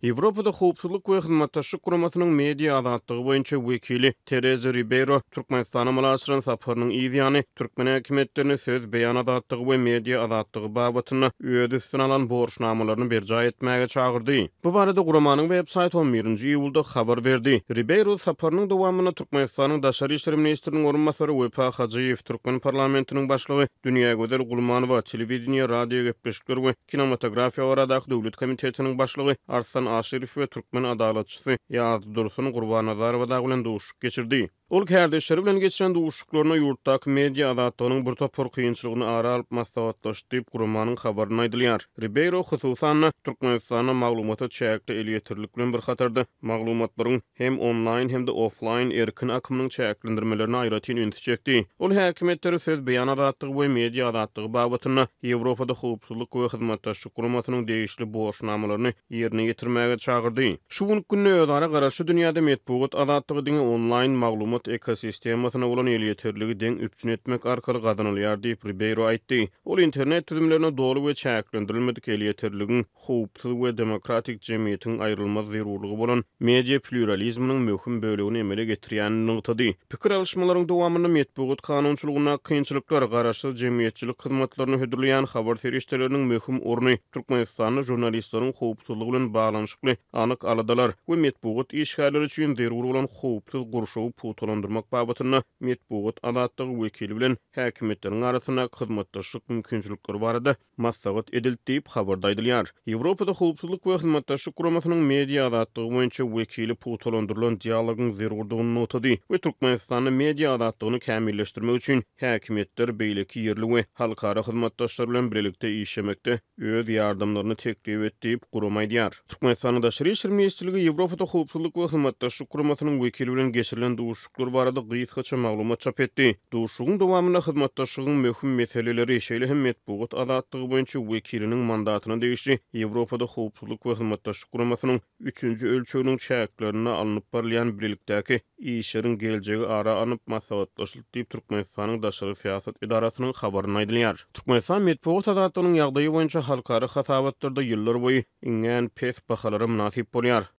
Ýewropada Howpsuzlyk we Hyzmatdaşlyk Guramasynyň media azatlygy boýunça wekili Tereza Ribeýro Türkmenistana amala aşyran saparynyň yz ýany, türkmen häkimiýetlerini söz beýan azatlygy we media azatlygy babatynda öz üstüne alan borçnamalaryny berjaý etmäge çagyrdy. Bu barada guramanyň web saýty on birinji iýulda habar berdi. Ribeýro saparynyň dowamynda Türkmenistanyň daşary işler ministriniň orunbasary Wepa Hajyýew, türkmen parlamentiniň başlygy Dünýägözel Gulmanowa, telewideniýe, radiogepleşikler we Kinematografiýa baradaky döwlet komitetiniň başlygy Arslan Aşyrow we türkmen adalatçysy Ýazdursun Gurbannazarowa dagy bilen duşuşyk geçirdi. Ol kärdeşleri bilen geçiren duşuşyklarynda ýurtdaky media azatlygynyň bir topar kynçylygyny ara alyp maslahatlaşdy diýip, guramanyň habarynda aýdylýar. Ribeýro, hususan-da, Türkmenistanda maglumata çäkli elýeterlilik bilen bir hatarda, maglumatlaryň hem onlaýn, hem-de oflaýn erkin akymynyň çäklendirmelerine aýratyn ünsi çekdi. Ol häkimiýetleri söz beýan azatlygy we media azatlygy babatynda Ýewropada Howpsuzlyk we Hyzmatdaşlyk Guramasynyň degişli borçnamalaryny ýerine ýetirmäge çagyrdy. Şu günki günde özara garaşly dünýäde metbugat azatlygy diňe onlaýn maglumat ekosistemasyna bolan elýeterligi deň üpjün etmek arkaly gazanylýar diýip, Ribeýro aýtdy. Ol internet düzümlerine doly we çäklendirilmedik elýeterligiň howpsuz we demokratik jemgyýetiň aýrylmaz zerurlygy bolan media plýuralizminiň möhüm bölegini emele getirýänini nygtady. Pikir alyşmalaryň dowamynda metbugat kanunçylygyndaky kynçylyklar, garaşsyz jemgyýetçilik hyzmatlaryny hödürleýän habar serişdeleriniň möhüm orny, Türkmenistanda žurnalistleriň howpsuzlygy bilen baglanyşykly anyk aladalar we metbugat işgärleri üçin zerur bolan howpsuz gurşawy pugtalandyrmak babatynda metbugat azatlygy wekili bilen häkimiýetleriň arasyndaky hyzmatdaşlyk mümkinçilikleri barada maslahat edildi diýip, habarda aýdylýar. Ýewropada Howpsuzlyk we Hyzmatdaşlyk Guramasynyň media azatlygy boýunça wekili pugtalandyrylan dialogyň zerurdygyny nygtady we Türkmenistanda media azatlygyny kämilleşdirmek üçin häkimiýetler beýleki ýerli we halkara hyzmatdaşlar bilen bilelikde işlemekde öz ýardamlaryny teklip etdi diýip, gurama aýdýar. Türkmenistanyň Daşary işler ministrligi Ýewropada Howpsuzlyk we Hyzmatdaşlyk Guramasynyň wekili bilen geçirilen duşuşyklar barada gysgaça maglumat çap etdi. Duşuşygyň dowamynda hyzmatdaşlygyň möhüm meseleleri, şeýle hem metbugat azatlygy boýunça wekiliniň mandatyna degişli Ýewropada Howpsuzlyk we Hyzmatdaşlyk Guramasynyň üçünji ölçeginiň çäklerinde alnyp barylýan bilelikdäki işleriň geljegi ara alnyp maslahatlaşyldy diýip, Türkmenistanyň daşary syýasat edarasynyň habarynda aýdylýar. Türkmenistan metbugat azatlygynyň ýagdaýy boýunça halkara hasabatlarda ýyllarboýy iňňän pes bahalara mynasyp bolýar.